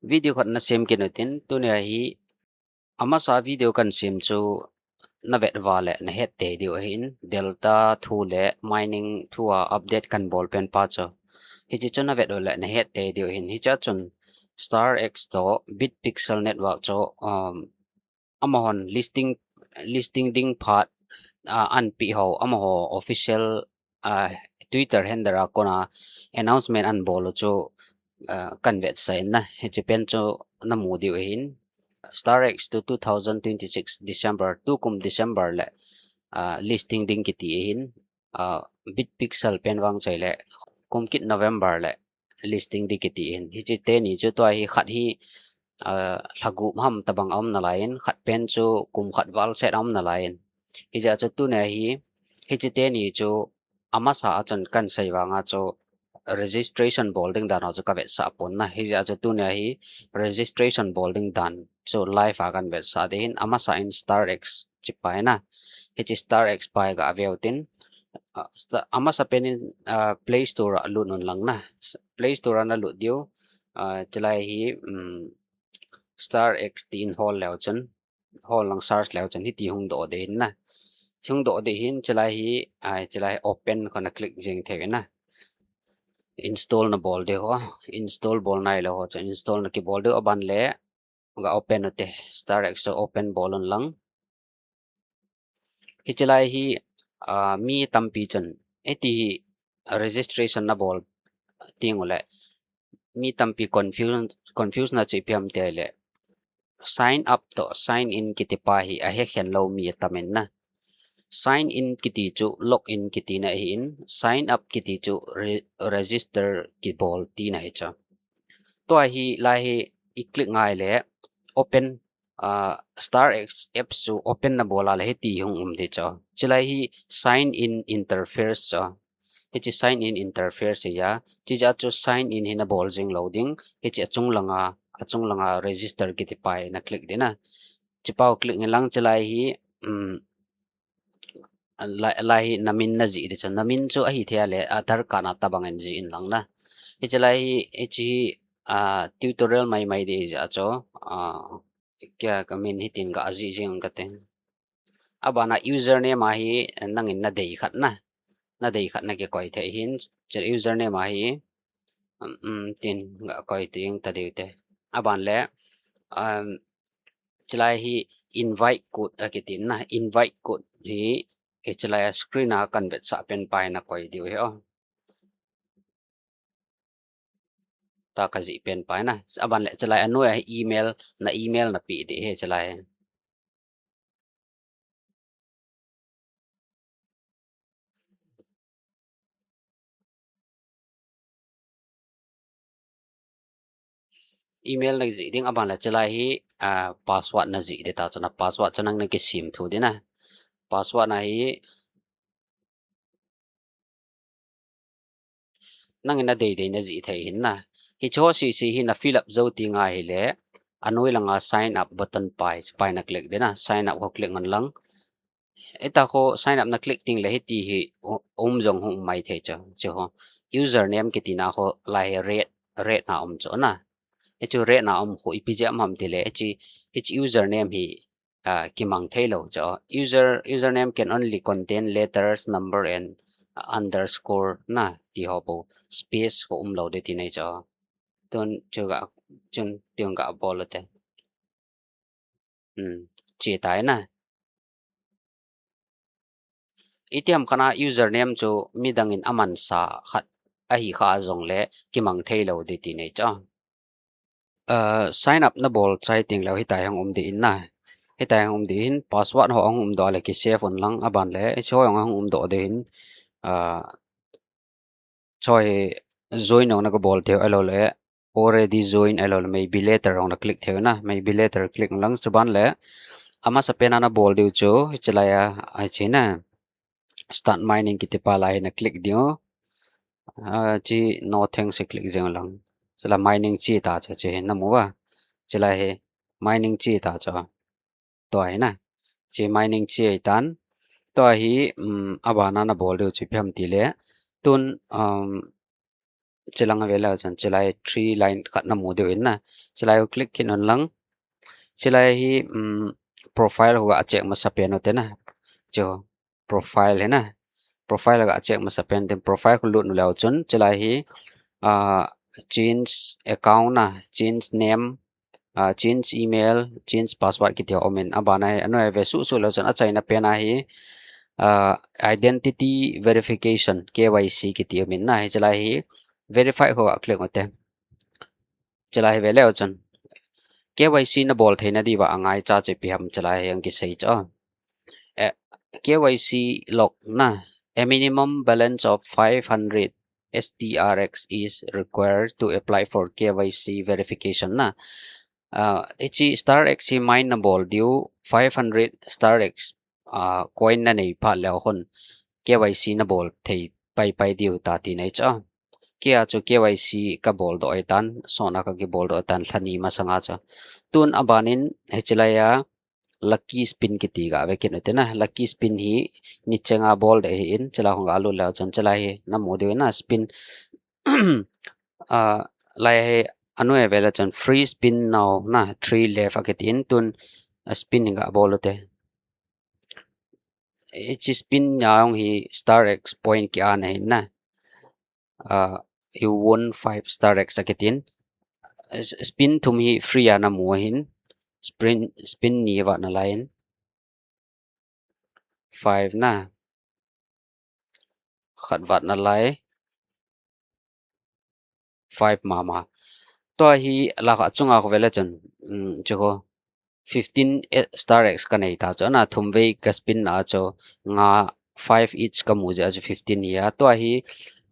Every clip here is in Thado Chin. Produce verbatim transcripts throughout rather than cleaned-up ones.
Video khat nasem kit utin, tunia hi amasa video kahin sem chu navet uva le nahet tei diu ahin, Delta thu le mining thu a update kahin bol pen pa chu. Hiche chu navet u le nahet tei diu ahin, hichea chun StarX toh Bitpixel Network chu, um, amahon listing, listing ding phat, ah, ahin pe ho, amaho official, ah, Twitter handle a kona announcement ahin bol u chu, ah, kahin vetsah in na, hiche pen chu namu diu ahin. StarX chu two thousand twenty-six December, tukum December le, ah, listing ding kiti ahin. Ah, Bitpixel pen vang chai le, kum kit November le listing ding kiti ahin. Hiche teni chu tua hi khat hi, ah, lha gup ham tabang aum nalai in, khat pen chu kum khat val set aum nalai in. Hijeh a chu tunia hi, hiche teni chu amasa a chun kahin sei vang a chu registration bol ding dan ho chu kavetsah pon na. Hijeh a chu tunia hi registration bol ding dan chu live a kahin vetsah ding ahin, amasa in StarX chi pai na. Hiche StarX pai gah ve utin, ah, sta-, amasa pen in, ah, Play Store a lut un lang na. S-, Play Store a nalut diu, ah, chulai hi, um, StarX tin hol leu chun, hol lang search leu chun hiti hung doh ding ahin na. Hung doh ding ahin, chulai hi, ah, chulai open kho na click jing thei na. Install nabol diu ho, install bol nailou ho chun install nakibol diu, aban le ga open ute, StarX chu open bol un lang. Hiche lai hi, ah, mi tampi chun, hiti hi registration nabol teng ule, mi tampi confuse, confuse na chu ipi ham itile, sign up toh sign in kiti pa hi ahekhen lou mi atam in na. Sign in kiti chu log in kiti na ahin, sign up kiti chu re-, register kibol tina ahi chu. Tua hi lai hi i click ngai le open, ah, StarX apps chu open nabol a le hiti hung um ding chu. Chulai hi sign in interface chu. Hiche sign in interface hi a, chijeh a chu sign in hi nabol jing lou ding. Hiche achung langa, achung langa register kiti pa hi na click ding na. Chipau click in lang chulai hi, um, lai, lai hi namin najih ding chu. Namin chu ahithei a le Aadhaar card na tabang in jih in lang na. Hiche lai hi, hiche hi, ah, tutorial maimai ding ahijeh a chu, ah, kei a kamin hitin ga jih jing kate. Abana username a hi nangin nadei khat na. Nadei khat nakikoi thei ahin, chu username a hi, um, um, tin ga koi teng ta diu te. Aban le, um, chulai hi invite code akiti na, invite code hi, hiche lai a screen a kahin vetsah pen pa hi nakoi diu ahi o. Tua kajih pen pa hi na. Aban le chulai anoi a hi email, na email napeh ding ahi chulai. Email najih ding, aban le chulai hi, ah, password najih ding ta chu, na password chu nang nakisem thu ding na. Password na hi nangin nadei dei najih thei ahin na. Hiche ho sese hi na fill up jou teng ahile, anoi langa sign up button pa hi, chu pa hi na click ding na, sign up ho click ngan lang. Hitia kho sign up na click teng le hiti hi u-, um jong hung um mai thei chu. Chu ho username kiti na kho lai hi red, red na um chu na. Hichu red na um kho ipi jeh ham itile, hiche, hiche username hi, ah, kimang thei lou chu. User, username can only contain letters, number and underscore na ti ho bou. Space kho um lou ding tina ahi chu. Tun chu ga, chun tiang ga bol ute. Hmm, che tai na. Itiham khat a username chu midang in amansa khat ahi kha jongle kimang thei lou ding tina ahi chu. Ah, sign up nabol chai teng le hitia hi hung um ding ahin na. Hitia hi hung um ding ahin, password ho hung um doh le ki save un lang, aban le hiche ho jong hung um doh ding ahin, ah, choi join jong naka bol thei u ahilou le, already join ahilou le, maybe later jong na click thei u na, maybe later click lang, chuban le, amasa pen a nabol diu chu, hiche lai a, hiche na, start mining kiti pa lai hi na click diu. Ah, hiche no thanks hi click jing lang. Chulai mining che ta chu, hiche hi namu uva. Chulai hi mining che ta chu. Tua hi na. Hiche mining che ahitan. Tua hi, um, abana nabol diu chu ipi ham itile. Tun, um, Chilang ve leu chun, chilai three line khat namu diu in na. Chilai u click kit un lang. Chilai hi, um, profile ho ga check masapen u te na. Chu profile hi na. Profile ga check masapen tin profile khu lut u leu chun, chilai hi, ah, change account na, change name, ah, change email, change password kiti ho um in, abana hi, anoi ve suhsuh leu chun, achaina pen a hi, ah, identity verification, K Y C kiti um in na, hi chilai hi verify ho ga click u te. Chilai hi ve leu chun, K Y C nabol theina diuva angaicha chu ipi ham chilai hi hung kisei chu. Eh, K Y C log na, a minimum balance of five hundred S T R X is required to apply for K Y C verification na. Ah, hiche Star X hi mine nabol diu five hundred Star X, ah, coin nanei phat leu khun K Y C nabol thei paipai diu ta tina ahi chu. Kei a chu K Y C kabol doh ahitan, sona kakibol doh ahitan, lha ni masanga chu. Tun abanin, hiche laiya lucky spin kiti ga ve kit u te na. Lucky spin hi nichenga bol ding ahin, chilai khun ga lut leu chun, chilai hi namu diu na, spin. Ah, lai hi anoi ve leu chun free spin now na, three left akitin, tun, ah, spin ga bol u te. Hiche spin a jong hi Star X point ki-an ahin na. Ah, you won five Star X akitin. S-, spin thum hi free a namu ahin. Spin, spin ni vat nalai in. Five na. Khat vat nalai. Five mama. Tua hi la kha chunga khu ve leu chun, um, chu khu fifteen e-, Star X kanei ta chu, ana thum vei ka spin na chu nga five each kamu jeh a chu fifteen hi a. Tua hi,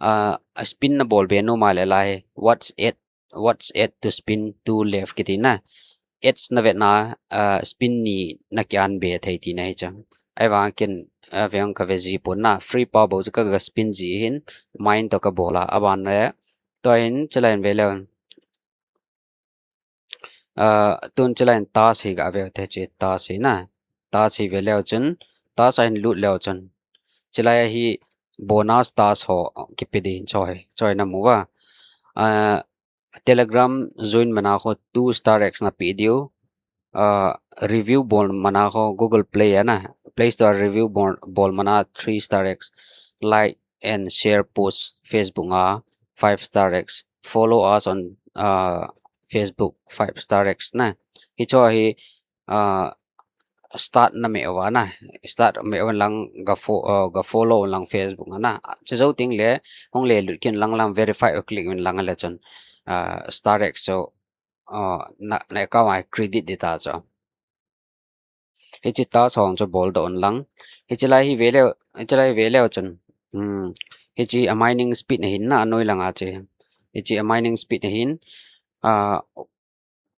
ah, a spin nabol be nom a le lai, what's eight, what's eight to spin two left kiti na. Eight na vet na, ah, spin ni naki-an be thei tina ahi chu. Ahivang ken, ah, veng kave ji pon na, free pa bou chu kaga spin ji hin, mine toh kabol a, aban le. Tua hin chilai in ve leu. Ah, tun chilai in task hi ga ve u te, hiche task hi na. Task hi ve leu chun, task a hin lut leu chun, chilai hi bonus task ho kipe ding chu ahi, chu ahi namu uva. Ah, Telegram join mana khu two Star X nape diu. Ah, review bol mana khu Google Play a na, Play Store review bol, bol mana three Star X, like and share post Facebook a five Star X, follow us on, ah, Facebook five Star X na. Hichu hi, ah, start name uva na, start me uva lang ga fo-, ah, ga follow lang Facebook a na. Chujou teng le, hung le lut kit un lang lang verify u click un lang le chun, ah, Star X chu, ah, na, na account a credit ding ta chu. Hiche task ho chu bol doh un lang. Hiche lai hi ve leu, hiche lai hi ve leu chun. Hmm. Hiche a mining speed ahin na, anoi langa chu. Hiche a mining speed ahin. Ah,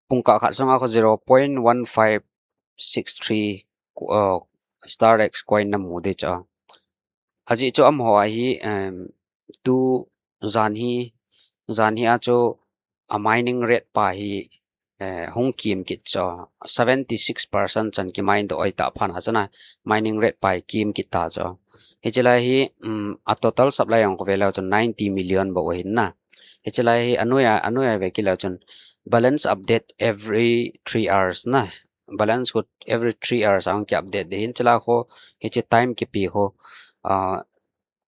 pungkah khat sunga khu zero point one five six three, uh, Star X coin namu ding chu. Ajeh chu amaho a hi, um, tu jan hi, jan hi a chu a mining rate pa hi, eh, hung kim kit chu, seventy six percent chan ki mine doh ahi ta phat a chun a mining rate pa hi kim kit ta chu. Hiche lai hi, um, a total supply jong khu ve leu chun ninety million bou ahin na. Hiche lai hi anoi a, anoi a ve kit leu chun balance update every three hours na. Balance khu every three hours a hung ki update ding ahin, chulai khu hiche time kipe khu, ah,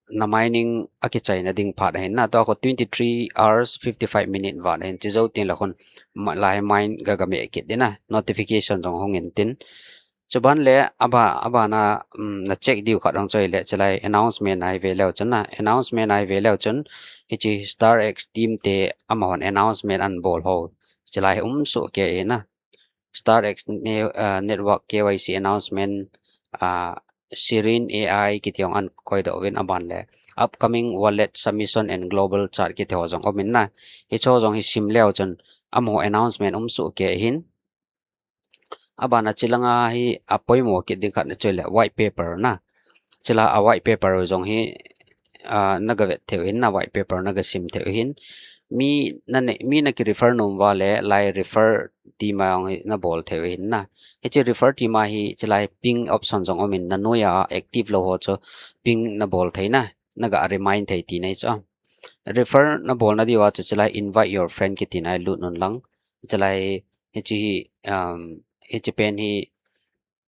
na mining a kichaina ding phat ahin na, tua khu twenty three hours fifty five minute vat ahin, chujou teng le khun ma-, lai mine ga ga me kit ding na, notification jong hung in tin. Chuban le aba, abana, um, na check diu khat jong chu ahile, chulai announcement a hi ve leu chun na, announcement a hi ve leu chun, hiche Star X team te amahon announcement ahin bol ho, chulai hi um soh kei ahi na. Star X ne-, ah, Network K Y C announcement, ah, Sirin A I kiti jong ahin koi doh uvin, aban le upcoming wallet submission and global chart kiti ho jong um in na. Hiche ho jong hi sim leu chun amaho announcement um soh kei ahin. Abana chulanga hi apoimo kit ding khat na chu ahile white paper na. Chulai a white paper u jong hi, ah, na ga vet thei u ahin na, white paper na ga sim thei u ahin. Mi na ne, mi na ki refer nom uva le, lai refer team a jong hi na bol thei u ahin na. Hiche refer team a hi chulai ping option jong um in, na noiya active lou ho chu ping na bol thei na, na ga remind thei tina ahi chu. Refer na bolna diu a chu chulai invite your friend kiti na hi lut un lang. Chulai hi, hiche hi, um, hiche pen hi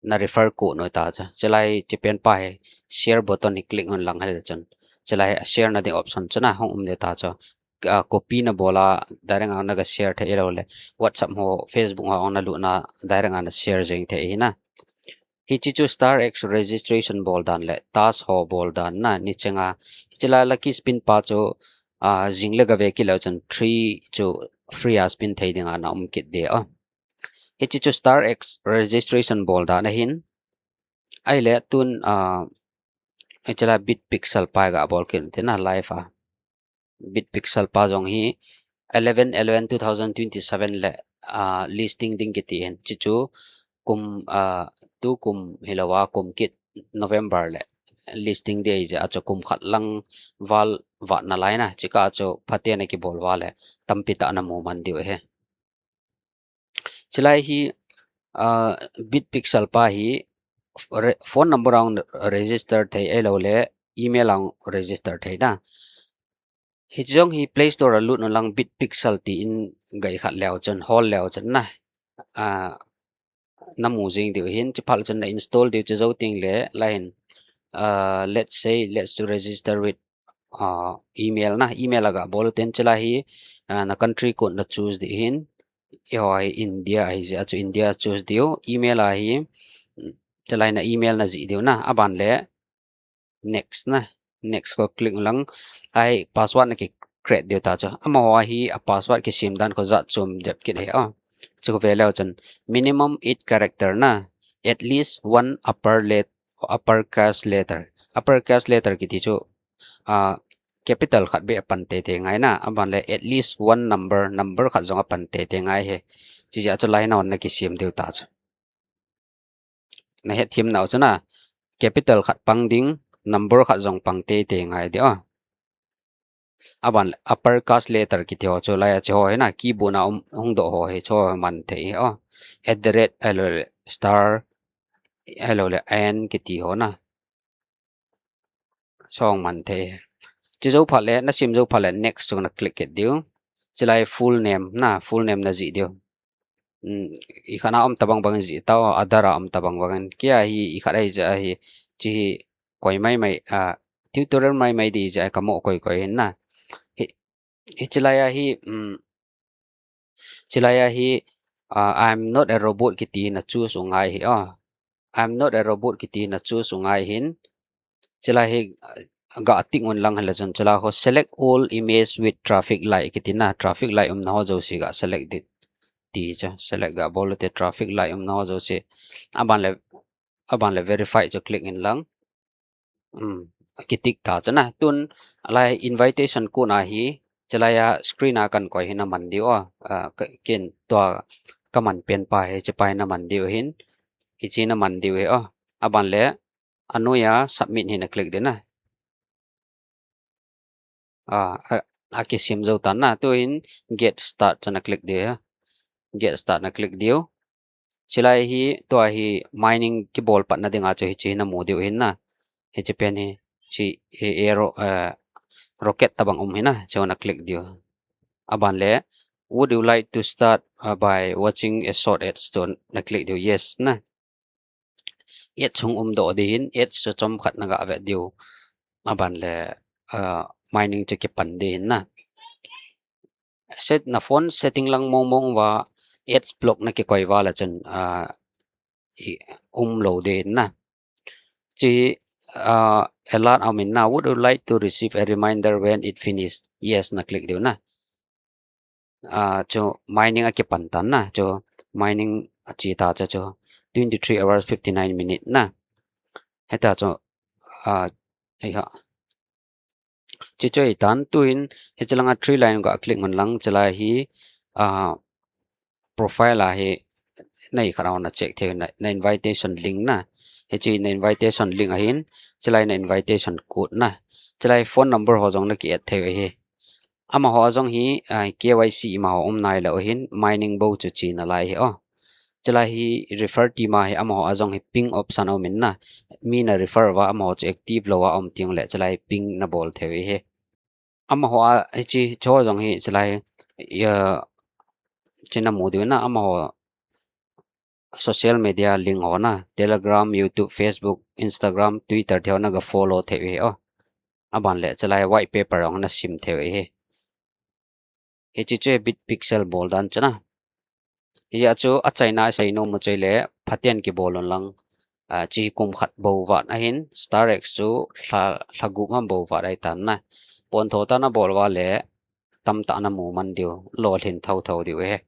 na refer kit u ta chu. Chulai hiche pen pa hi share button hi click un lang hile chun. Chulai share na ding option chu na hung um ding ta chu. Ah, copy na bol a direct a na ga share thei lou le. WhatsApp ho, Facebook ho na lut na direct a na share jing thei hi na. Hiche chu Star X registration bol dan le task ho bol dan na ni chenga. Hiche la lucky spin pa chu, ah, jing le ga ve kit leu chun three chu free a spin thei ding a na um kit ding a. Hiche chu Star X registration bol dan ahin. Ahile tun, ah, hiche la Bit Pixel pa ga bol kit te na live a. Bit Pixel pa jong hi eleven eleven two thousand twenty-seven le, ah, listing ding kiti hin. Hiche chu kum, ah, tu kum hilou a kum kit November le listing ding ahi jeh a chu kum khat lang val vat nalai na. Hiche kah chu phaten a kibol uva le tampi tah na mu man diu ahi. Chulai hi, ah, Bit Pixel pa hi re-, phone number a hung register thei ahilou le email a hung register thei na. Hiche jong hi Play Store a lut un lang Bit Pixel tin ga i khat leu chun, hol leu chun na. Ah, na mu jing diu hin, hiche phat chun na install diu chu jou teng le, la hin, ah, let's say, let's register with, ah, email na, email a ga bol u ten chulai hi, ah, na country code na choose ding hin, eiho hi India ahi jeh a chu India choose diu, email a hi, chulai na email na jih diu na, aban le, next na. Next ko click lang. Ahi password na ki create diu ta chu. Amaho hi a password kisem dan ko jat chom jep kit ahi. Oh. Chu ko ve leu chun minimum eight character na. At least one upper let-, upper case letter. Upper case letter kiti chu, ah, capital khat beh a pan tei tei ngai na. Aban le at least one number, number khat jong a pan tei tei ngai ahi. Hiche jeh a chu lai na hon na kisem diu ta chu. Na hethem nau chu na, capital khat pang ding, number khat jong pang tei tei ngai ding a. Aban le upper case letter kiti ho chu lai a hiche ho hi na, keyboard a um, hung doh ho hi hiche ho man thei hi a. At the rate, ahilou le star, ahilou le and kiti ho na. Hiche ho man thei. Hiche jou phat le, na sem jou phat le next chu na click kit diu. Chulai full name na, full name na jih diu. Hmm, i khat a um tabang bang in jih tau, Aadhaar a um tabang bang in. Kei a hi, i khat ahi jeh a hi, hiche hi koi mai mai, ah, tutorial mai mai ding jeh a ka mo koi koi hin na. Hi, hiche lai a hi, hmm, hiche lai a hi, ah, I'm not a robot kiti na choose u ngai hi, ah. I'm not a robot kiti na choose u ngai hin. Hiche lai hi, ah, ga tick un lang hile chun hiche lai ho select all image with traffic light kiti na, traffic light umna ho jouse ga select ding ti chu. Select ga bol u te traffic light umna ho jouse. Aban le, aban le verify chu click in lang. Um, a ki tick ta chu na. Tun, alai invitation code na hi, hiche lai a screen a kan koi hi na man diu a. Ah, ka, ken tua ka man pen pa hi, hiche pa hi na man diu hin. Hiche na man diu hi a. Aban le, anoi a submit hi na click diu na. Ah, a, a kisem jou tan na. Tu hin get start chu na click diu hi a. Get start na click diu. Hiche lai hi, tua hi mining kibol pat na ding a chu hiche hi na mu diu hin na. Hiche pen hi, hiche hi arrow, eh, rocket tabang um hi na, hiche ho na click diu. Aban le, would you like to start, uh, by watching a short ad chu na click diu, yes na. Ad chu hung um doh ding hin, ad chu chomkhat na ga vet diu. Aban le, ah, mining chu kipan ding hin na. Set na phone setting lang mong mong uva, ads block na kikoi uva le chun, ah, i um lou ding hin na. Hiche, ah, alert a um in na, would you like to receive a reminder when it finish? Yes na click diu na. Ah, chu mining a kipan tan na, chu mining a che ta chu, chu twenty-three hours fifty-nine minute na. Heta chu, ah, ei ha. Chu chu ei tan tu hin, hiche langa three line ga click ngon lang, hiche lai hi, ah, profile a hi, na i khat a hon na check thei na, na invitation link na. Hiche na invitation link ahin, hiche lai na invitation code na. Hiche lai phone number ho jong na ki add thei u ahi. Amaho a jong hi, ah, K Y C ima ho um nai lou hin, mining bou chu che nalai hi o. Hiche lai hi refer team a hi amaho a jong hi ping option a um in na. Mi na refer uva amaho chu active lou a um teng le, hiche lai ping na bol thei u ahi. Amaho a hiche cho jong hi chulai, ya, china mu diu na amaho social media link ho na, Telegram, YouTube, Facebook, Instagram, Twitter thei ho na ga follow thei u hi o. Aban le chulai white paper jong na sim thei u hi. Hiche chu bit pixel bol dan chu na. Hia chu achaina sei nom mu chule phaten kibol un lang. A, chi kum khat bou vat ahin, Star X chu lha, lha gup ham bou vat ahi tan na. Pon tho ta na bol uva le, tamtah na mu man diu, lolhin thotho diu hi.